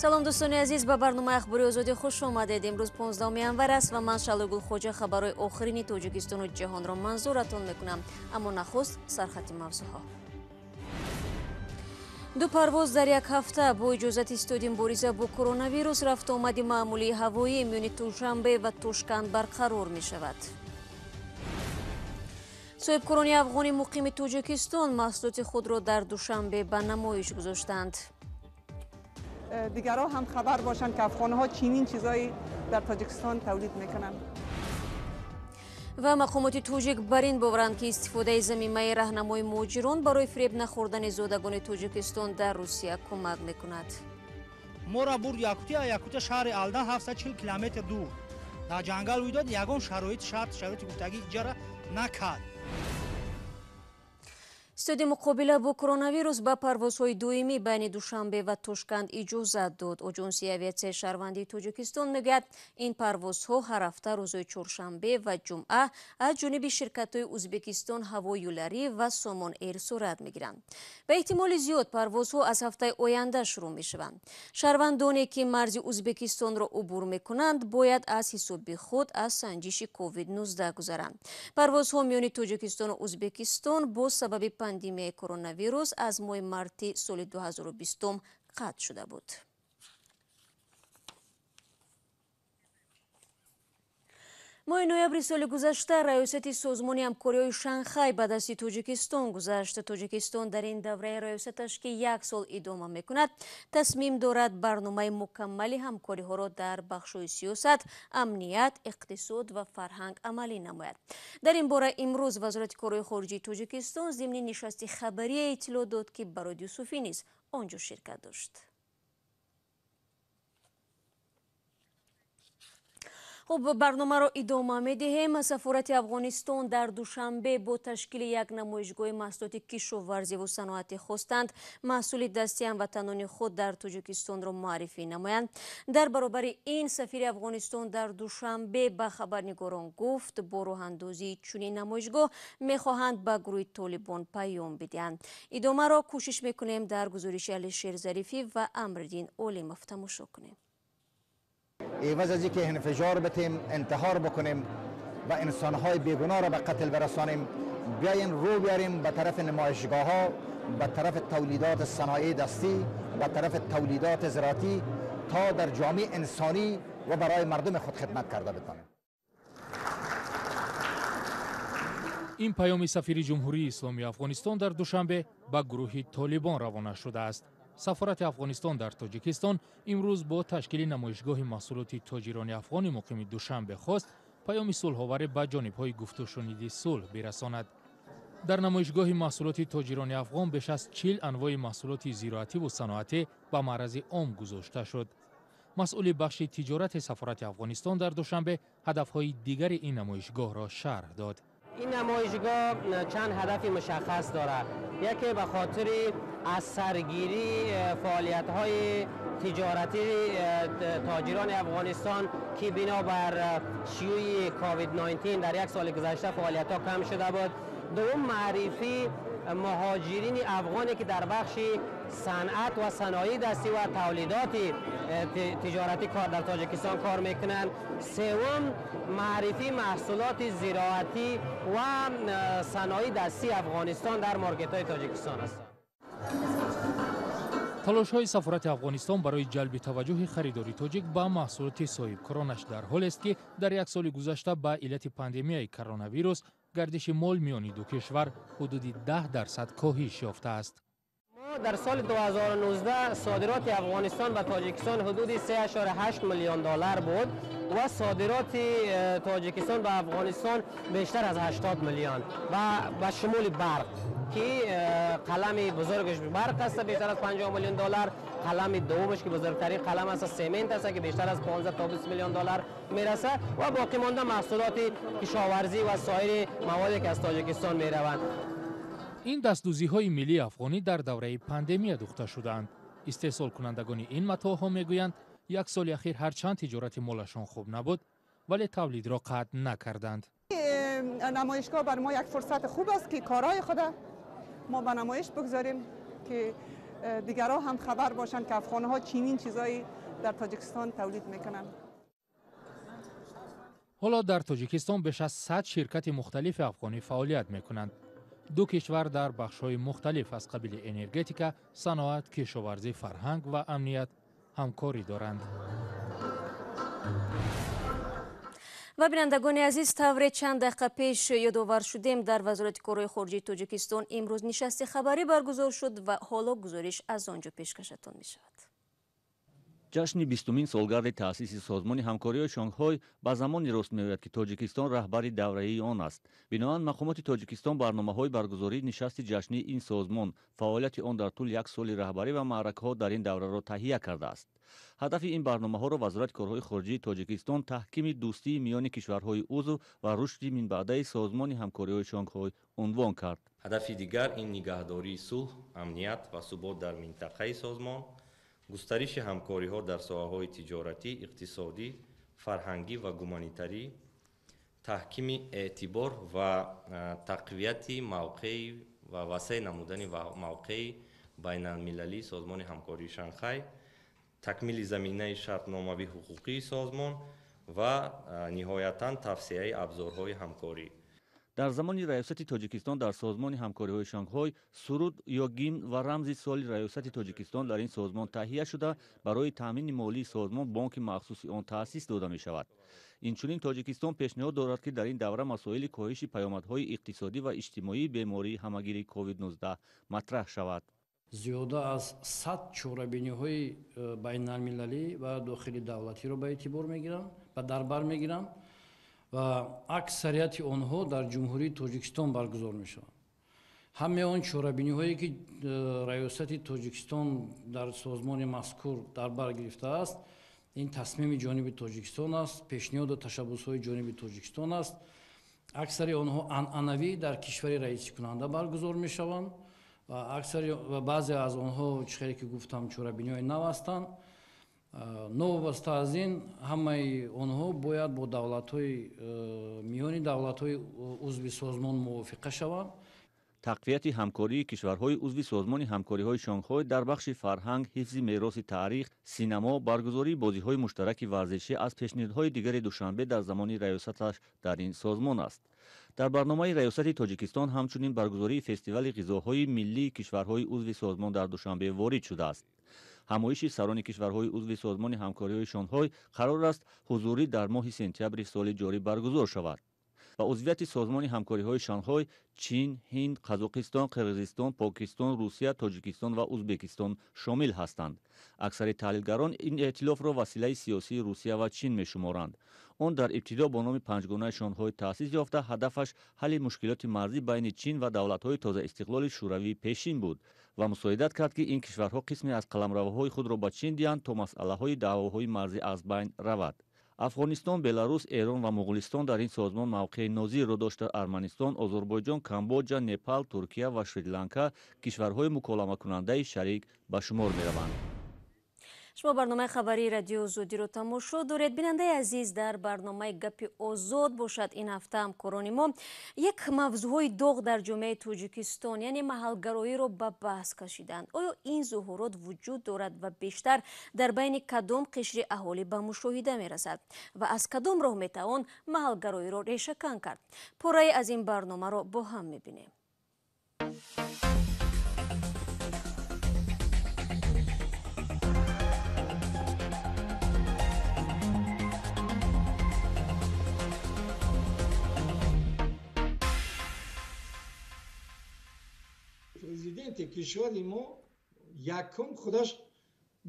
Салом, дӯстони азиз, ба барномаи Ахбори Озодӣ хуш омадед. Имрӯз 15 январ аст ва ман Шалугул Хоҷа хабарҳои охирини Тоҷикистону ҷаҳонро манзуратон мекунам. Аммо нахуст сархати мавзӯъҳо. Ду парвоз дар як ҳафта бо иҷозати ситоди мубориза бо коронавирус рафтуомади маъмулии ҳавоӣ миёни Душанбе ва Тошканд барқарор мешавад. Соҳибкорони афғони муқими Тоҷикистон маҳсулоти худро дар Душанбе ба намоиш гузоштанд. Дигарҳо ҳам хабар бошанд, ки афғонҳо чунин чизҳое дар Тоҷикистон тавлид мекунанд. Ва мақомоти тоҷик бар ин боваранд, ки истифодаи замимаи раҳнамои муҳоҷирон барои фиреб нахӯрдани зодагони Тоҷикистон дар Русия кӯмак мекунад. Моро бурд Якутия, Якутия шаҳри Алдан 740 километр дур. Дар ҷангал уйдод, ягон шароит, шарт, шароити гуфтагӣ иҷара накард. Ситоди муқобила бо коронавирус ба парвозҳои доимӣ байни Душанбе ва Тошканд иҷозат дод. Оҷонсии авиатсияи шаҳрвандии Тоҷикистон мегӯяд, ин парвозҳо ҳар ҳафта рӯзҳои чоршанбе ва ҷумъа аз ҷониби ширкатҳои Узбекистон ҳавоюларӣ ва Сомон Эйр сурат мегиранд. Ба эҳтимоли зиёд парвозҳо аз ҳафтаи оянда шурӯъ мешаванд. Шаҳрвандоне, ки марзи Узбекистонро убур мекунанд, бояд аз ҳисоби худ аз санҷиши COVID-19 гузаранд. Парвозҳо миёни Тоҷикистону Узбекистон бо сабаби пандемияи коронавирус аз моҳи марти соли 2020 қатъ шуда буд. Моҳи ноябри соли гузашта раёсати созмони ҳамкориҳои Шанхай ба дасти Тоҷикистон гузашт. Тоҷикистон дар ин давраи раёсаташ, ки як сол идома мекунад, тасмим дорад барномаи мукаммали ҳамкориҳоро дар бахшҳои сиёсат, амният, иқтисод ва фарҳанг амалӣ намояд. Дар ин бора имрӯз Вазорати корҳои хориҷии Тоҷикистон зимни нишасти хабарие иттилоъ дод, ки Барод Юсуфӣ низ он ҷо ширкат дошт. Хуб, барномаро идома медиҳем. Сафорати Афғонистон дар Душанбе бо ташкили як намоишгоҳи маҳсулоти кишоварзиву саноатӣ хостанд маҳсули дасти ҳамватанони худ дар Тоҷикистонро муаррифӣ намоянд. Дар баробари ин сафири Афғонистон дар Душанбе ба хабарнигорон гуфт, бо роҳандозии чунин намоишгоҳ мехоҳанд ба гурӯҳи Толибон паём бидиҳанд. Идомаро кӯшиш мекунем дар гузориши Алишер Зарифӣ ва Амриддин Олимов тамошо кунем. عوض از اینکه انفجار بتیم، انتحار بکنیم و انسانهای بیگناه را به قتل برسانیم، بیاین رو بیاریم به طرف نمایشگاه ها، به طرف تولیدات صنایع دستی، به طرف تولیدات زراعتی تا در جامعه انسانی و برای مردم خود خدمت کرده بتانیم. Ин паёми сафири Ҷумҳурии Исломии Афғонистон дар Душанбе ба гурӯҳи Толибон равона шудааст. Сафорати Афғонистон дар Тоҷикистон имрӯз бо ташкили намоишгоҳи маҳсулоти тоҷирони афғони муқими Душанбе хост паёми сулҳоваре ба ҷонибҳои гуфтушуниди сулҳ бирасонад. Дар намоишгоҳи маҳсулоти тоҷирони афғон беш аз 40 анвои маҳсулоти зироативу саноатӣ ба маърази ом гузошта шуд. Масъули бахши тиҷорати сафорати Афғонистон дар Душанбе ҳадафҳои дигари ин намоишгоҳро шарҳ дод. Ин намоишгоҳ чанд ҳадафи мушаххас дорад. Яке ба хотири аз саргирии фаъолиятҳои тиҷоратии тоҷирони Афғонистон, ки бинобар шиюи COVID-19 дар як соли гузашта фаъолиятҳо кам шуда буд. Дуввум, маърифии муҳоҷирини афғоне, ки дар бахши санъат ва саноии дастӣ ва тавлидоти тиҷоратӣ кор дар Тоҷикистон кор мекунанд. Севум, маърифии маҳсулоти зироатӣ ва саноии дастии Афғонистон дар маркетҳои Тоҷикистон аст. Талошҳои сафорати Афғонистон барои ҷалби таваҷҷӯҳи харидори тоҷик ба маҳсулоти соҳибкоронаш дар ҳолест, ки дар як соли гузашта ба иллати пандемияи коронавирус гардиши мол миёни ду кишвар ҳудуди 10% коҳиш ёфтааст. Дар соли 2019 содироти Афғонистон ба Тоҷикистон ҳудуди 3,8 миллион доллар буд ва содироти Тоҷикистон ба Афғонистон бештар аз 80 миллион ва ба шумули барқ, ки қалами бузургаш барқ аст, бештар аз 50 миллион доллар, қалами дуввумаш, ки бузургтарин қалам аст, семент аст, ки бештар аз 15 то 20 миллион доллар мерасад ва боқӣ монда маҳсулоти кишоварзӣ ва соири маводе, ки аз Тоҷикистон мераванд. Ин дастдӯзиҳои миллии афғонӣ дар давраи пандемия духта шудаанд. Истеҳсолкунандагони ин матоъҳо мегӯянд, як соли ахир ҳарчанд тиҷорати молашон хуб набуд, вале тавлидро қатъ накарданд. Намоишгоҳ бар мо як фурсати хуб аст, ки корҳои худа мо ба намоиш бигзорем, ки дигарҳо ҳам хабар бошанд, ки афғонҳо чунин чизҳое дар Тоҷикистон тавлид мекунанд. Ҳоло дар Тоҷикистон беш аз 100 ширкати мухталифи афғонӣ фаъолият мекунанд. Ду кишвар дар бахшҳои мухталиф аз қабили энергетика, саноат, кишоварзӣ, фарҳанг ва амният ҳамкорӣ доранд. Ва бинандагони азиз, тавре чанд дақиқа пеш ёдовар шудем, дар Вазорати корҳои хориҷии Тоҷикистон имрӯз нишасти хабарӣ баргузор шуд ва ҳоло гузориш аз он ҷо пешкашатон мешавад. Ҷашни 20-умин солгарди таъсиси Созмони ҳамкориҳои Шанхой ба замоне рост меояд, ки Тоҷикистон раҳбари давраии он аст. Биноан мақомоти Тоҷикистон барномаҳои баргузории нишасти ҷашнии ин созмон, фаъолияти он дар тӯли як соли раҳбарӣ ва маъракаҳо дар ин давраро таҳия кардааст. Ҳадафи ин барномаҳоро Вазорати корҳои хориҷии Тоҷикистон таҳкими дӯстии миёни кишварҳои узв ва рушди минбаъдаи Созмони ҳамкориҳои Шанхой унвон кард. Ҳадафи дигар ин нигаҳдории сулҳ, амният ва субот дар минтақаи созмон, густариши ҳамкориҳо дар соҳаҳои тиҷоратӣ, иқтисодӣ, фарҳангӣ ва гуманитарӣ, таҳкими эътибор ва тақвияти мавқеи ва васеъ намудани мавқеи байналмилалии Созмони ҳамкории Шанхай, такмили заминаи шартномавии ҳуқуқии созмон ва ниҳоятан тавсеаи абзорҳои ҳамкорӣ. Дар замони раёсати Тоҷикистон дар Созмони ҳамкориҳои Шанхой суруд ё гимн ва рамзи соли раёсати Тоҷикистон дар ин созмон таҳия шуда, барои таъмини молии созмон бонки махсуси он таъсис дода мешавад. Инчунин Тоҷикистон пешниҳод дорад, ки дар ин давра масоили коҳиши паёмадҳои иқтисодӣ ва иҷтимоии бемории ҳамагири COVID-19 матраҳ шавад. Зиёда аз 100 чорабиниҳои байналмилалӣ ва дохили давлатиро ба эътибор мегиранд ва дар бар мегиранд ва аксарияти онҳо дар Ҷумҳурии Тоҷикистон баргузор мешаванд. Ҳамаи он чорабиниҳое ки раёсати Тоҷикистон дар созмони мазкур дар бар гирифтааст, ин тасмими ҷониби Тоҷикистон аст, пешниҳоду ташаббусҳои ҷониби Тоҷикистон аст. Аксари онҳо анъанавӣ дар кишвари раисикунанда баргузор мешаванд ва аксари ва баъзе аз онҳо, чӣ хеле ки гуфтам, чорабиниҳои нав ҳастанд. Новобаста аз ин, ҳамаи онҳо бояд бо давлатҳои миёни давлатҳои узви созмон мувофиқа шаванд. Тақвияти ҳамкории кишварҳои узви Созмони ҳамкориҳои Шанхой дар бахши фарҳанг, ҳифзи мероси таърих, синамо, баргузории бозиҳои муштараки варзишӣ аз пешниҳодҳои дигари Душанбе дар замони раёсаташ дар ин созмон аст. Дар барномаи раёсати Тоҷикистон ҳамчунин баргузории фестивали ғизоҳои миллии кишварҳои узви созмон дар Душанбе ворид шудааст. Ҳамоиши сарони кишварҳои узви Созмони ҳамкориҳои Шанхой қарор аст ҳузурӣ дар моҳи сентябри соли ҷорӣ баргузор шавад. Ба узвияти Созмони ҳамкориҳои Шанхой Чин, Ҳинд, Қазоқистон, Қирғизистон, Покистон, Русия, Тоҷикистон ва Узбекистон шомил ҳастанд. Аксари таҳлилгарон ин эътилофро василаи сиёсии Русия ва Чин мешуморанд. Он дар ибтидо бо номи панҷгонаи Шанхой таъсис ёфта, ҳадафаш ҳалли мушкилоти марзӣ байни Чин ва давлатҳои тозаистиқлоли шӯравии пешин буд ва мусоидат кард, ки ин кишварҳо қисме аз қаламравҳои худро ба Чин диҳанд, то масъалаҳои даъвоҳои марзӣ аз байн равад. Афғонистон, Беларус, Эрон ва Моғулистон дар ин созмон мавқеи нозирро дошта, Арманистон, Озарбойҷон, Камбоҷа, Непал, Туркия ва Шри-Ланка кишварҳои муколамакунандаи шарик ба шумор мераванд. Шумо барномаи хабарии Радиои Озодиро тамошо доред. Бинандаи азиз, дар барномаи Гапи Озод бошад ин ҳафта ҳамкорони мо як мавзӯъҳои доғ дар ҷомеаи Тоҷикистон, яъне маҳалгароиро ба баҳс кашиданд. Оё ин зуҳурот вуҷуд дорад ва бештар дар байни кадом қишри аҳолӣ ба мушоҳида мерасад ва аз кадом роҳ метавон маҳалгароиро решакан кард? Пурраи аз ин барномаро бо ҳам мебинем. Президенти кишвари мо якум худаш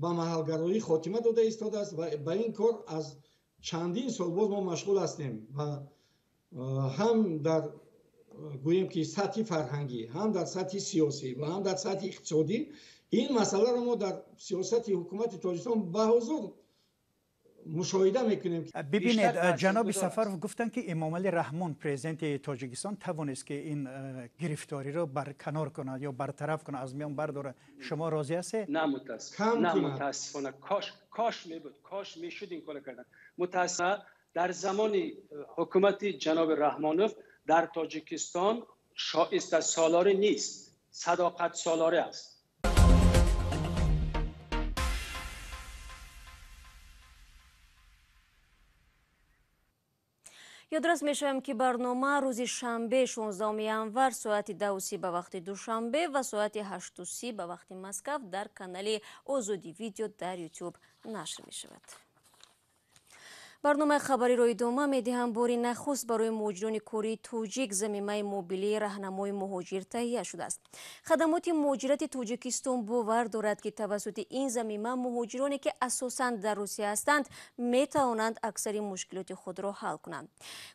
ба маҳалгароӣ хотима дода истодааст ва ба ин кор аз чандин сол боз мо машғул ҳастем ва ҳам дар гӯем ки сатҳи фарҳангӣ, ҳам дар сатҳи сиёсӣ ва ҳам дар сатҳи иқтисодӣ ин масъаларо мо дар сиёсати ҳукумати Тоҷикистон ба ҳузур мушоҳида мекунем. Бибинед, ҷаноби Сафаров гуфтанд, ки Эмомалӣ Раҳмон, президенти Тоҷикистон, тавонист, ки ин гирифториро барканор кунад ё бартараф кунад, аз миён бардорад. Шумо розӣ ҳастед? На, мутаассифона. Кош мебуд, кош мешуд ин кор кардан. Мутаассифона дар замони ҳукумати ҷаноби Раҳмонов дар Тоҷикистон шоистасолорӣ нест, садоқатсолорӣ аст. Ёдрас мешавем, ки барнома рӯзи шанбе 16 январ соати 10:30 ба вақти Душанбе ва соати 8:30 ба вақти Москав дар канали Озодӣ видео дар YouTube нашр мешавад. Барномаи хабариро идома медиҳам. Бори нахуст барои муҳоҷирони кории тоҷик замимаи мобилии раҳнамои муҳоҷир таҳия шудааст. Хадамоти муҳоҷирати Тоҷикистон бовар дорад, ки тавассути ин замима муҳоҷироне, ки асосан дар Русия ҳастанд, метавонанд аксари мушкилоти худро ҳал кунанд.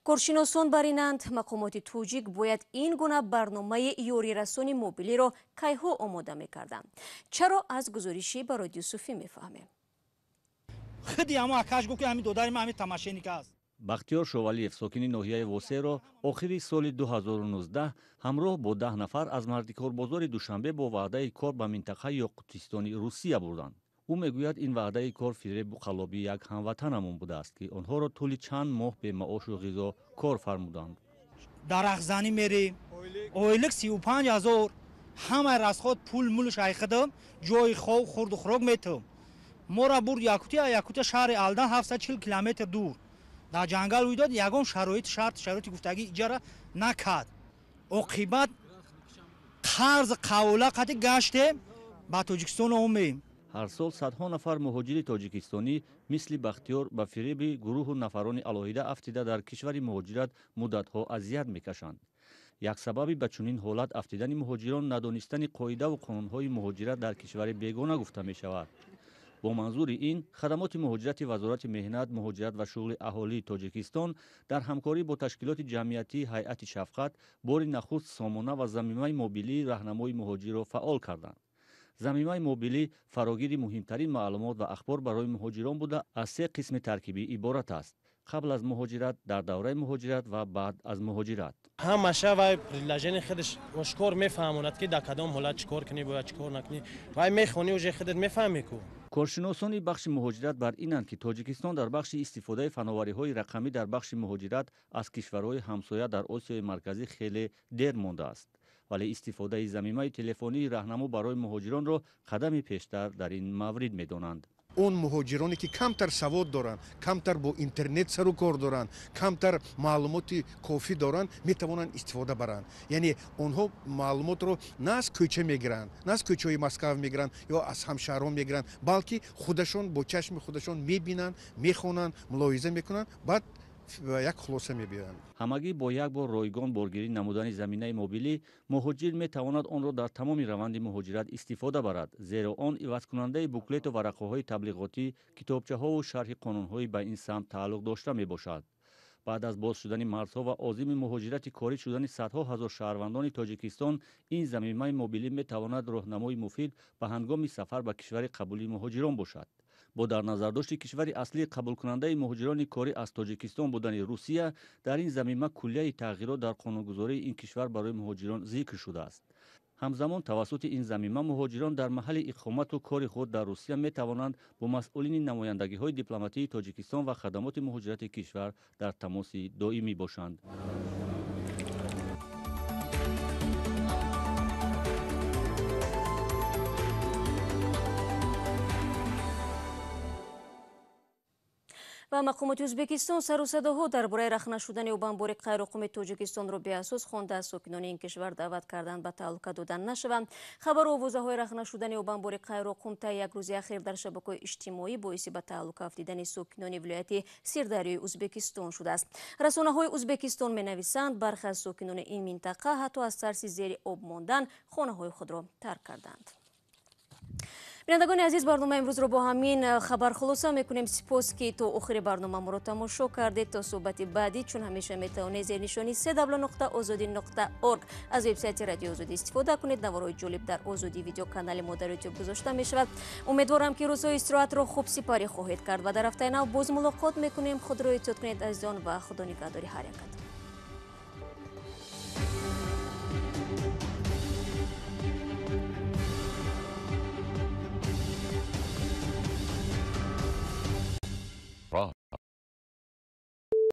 Коршиносон бар инанд, мақомоти тоҷик бояд ин гуна барномаи ёрирасони мобилиро кайҳо омода мекарданд. Чаро, аз гузориши Бароди Юсуфӣ мефаҳмем. Худи ҳамо акаш гуфт, ки ҳамин додари ман ҳамин тамошенник аст. Бахтиёр Шовалиев, сокини ноҳияи Восеро, охири соли 2019 ҳамроҳ бо 10 нафар аз мардикорбозори Душанбе бо ваъдаи кор ба минтақаи Ёқутистони Русия бурданд. Ӯ мегӯяд, ин ваъдаи кор фиребу қаллобии як ҳамватанамон будааст, ки онҳоро тӯли чанд моҳ бемаошу ғизо кор фармуданд. Дарахтзанӣ мерем, ойлик 35 000, ҳамаи расход пул мулш айхидам, ҷои хоб, хурду хӯрок метам. Моро бурд Якутия, Якутия шаҳри Алдан 740 километр дур. Дар ҷангал уйдод, ягон шароит, шарт, шароити гуфтагӣ иҷара накард. Оқибат қарз қавола қати гаштем, ба Тоҷикистон омем. Ҳар сол садҳо нафар муҳоҷири тоҷикистонӣ мисли Бахтиёр ба фиреби гурӯҳу нафарони алоҳида афтида дар кишвари муҳоҷират муддатҳо азият мекашанд. Як сабаби ба чунин ҳолат афтидани муҳоҷирон надонистани қоидаву қонунҳои муҳоҷират дар кишвари бегона гуфта мешавад. Бо манзури ин хадамоти муҳоҷирати Вазорати меҳнат, муҳоҷират ва шуғли аҳолии Тоҷикистон дар ҳамкорӣ бо ташкилоти ҷамъиятии ҳайати шафқат бори нахуст сомона ва замимаи мобилии раҳнамои муҳоҷирро фаъол карданд. Замимаи мобилӣ фарогири муҳимтарин маълумот ва ахбор барои муҳоҷирон буда, аз се қисми таркибӣ иборат аст: қабл аз муҳоҷират, дар давраи муҳоҷират ва баъд аз муҳоҷират. Ҳамаша вай приложение худаш ошкор мефаҳмонад, ки дар кадом ҳолат чӣ кор кунӣ, бояд чӣ кор накунӣ. Вай мехонӣ, уже худат мефаҳмӣ ку. Коршиносони бахши муҳоҷират бар инанд, ки Тоҷикистон дар бахши истифодаи фановариҳои рақамӣ дар бахши муҳоҷират аз кишварҳои ҳамсоя дар Осиёи Марказӣ хеле дер мондааст, вале истифодаи замимаи телефонии раҳнамо барои муҳоҷиронро қадами пештар дар ин маврид медонанд. Он муҳоҷироне, ки камтар савод доранд, камтар бо интернет сару кор доранд, камтар маълумоти кофӣ доранд, метавонанд истифода баранд. Яъне онҳо маълумотро на аз кӯча мегиранд, на аз кӯчаҳои Москав мегиранд ё аз ҳамшаҳрон мегиранд, балки худашон бо чашми худашон мебинанд, мехонанд, мулоҳиза мекунанд, баъд як хулоса мебиёранд. Ҳамагӣ бо як бор ройгон боргирӣ намудани заминаи мобилӣ муҳоҷир метавонад онро дар тамоми раванди муҳоҷират истифода барад, зеро он ивазкунандаи буклету варақаҳои таблиғотӣ, китобчаҳову шарҳи қонунҳои ба ин самт тааллуқ дошта мебошад. Баъд аз боз шудани марзҳо ва озими муҳоҷирати корӣ шудани садҳо ҳазор шаҳрвандони Тоҷикистон, ин замимаи мобилӣ метавонад роҳнамои муфид ба ҳангоми сафар ба кишвари қабули муҳоҷирон бошад. Бо дар назардошти кишвари аслии қабулкунандаи муҳоҷирони корӣ аз Тоҷикистон будани Русия, дар ин замима куллияи тағйирот дар қонунгузории ин кишвар барои муҳоҷирон зикр шудааст. Ҳамзамон тавассути ин замима муҳоҷирон дар маҳалли иқомату кори худ дар Русия метавонанд бо масъулини намояндагиҳои дипломатии Тоҷикистон ва хадамоти муҳоҷирати кишвар дар тамоси доимӣ бошанд. Ва мақомоти Ӯзбекистон сару садоҳо дар бораи рахна шудани обанбори Қайроқуми Тоҷикистонро беасос хонда, аз сокинони ин кишвар даъват карданд ба таҳлука додан нашаванд. Хабару овозаҳои рахна шудани обанбори Қайроқум та як рӯзи ахир дар шабакаҳои иҷтимоӣ боиси ба таҳлука афтидани сокинони вилояти Сирдарёи Ӯзбекистон шудааст. Расонаҳои Ӯзбекистон менависанд, бархе аз сокинони ин минтақа ҳатто аз тарси зери об мондан хонаҳои худро тарк карданд. Бинандагони азиз, барномаи имрӯзро бо ҳамин хабар хулоса мекунем. Сипос, ки то охири барнома моро тамошо кардед. То суҳбати баъдӣ, чун ҳамеша метавонед зернишони www.ozodi.org аз вебсайти Радиои Озодӣ истифода кунед. Наворҳои ҷолиб дар Озодӣ видеоканали мо дар Ютуб гузошта мешавад. Умедворам, ки рӯзҳои истироҳатро хуб сипарӣ хоҳед кард ва дар ҳафтаи нав боз мулоқот мекунем. Худро эҳтиёт кунед, азизон, ва худо нигаҳдори ҳар якатон.